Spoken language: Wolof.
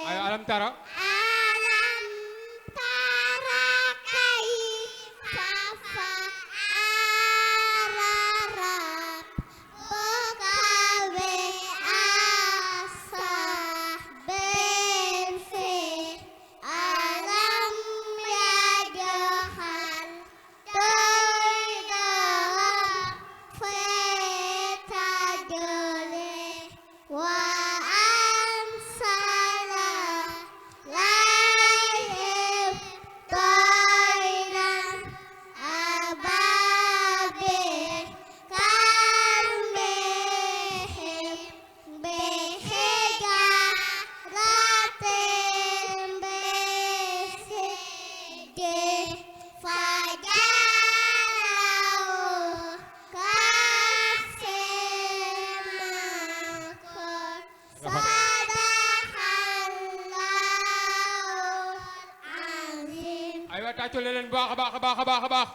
ayo alam tara. Alam tara kaifa fa'ala rabbuka bi'ashabil fil. Alam yaj'al kaidahum fi tadlil wa arsala alaihim tayran ababil tarmihim bihijaratin min fajalahum kassim ma'kul. Sadaqallahul azim. Aywa tàccu leen baax a baax a baax a baax a baax.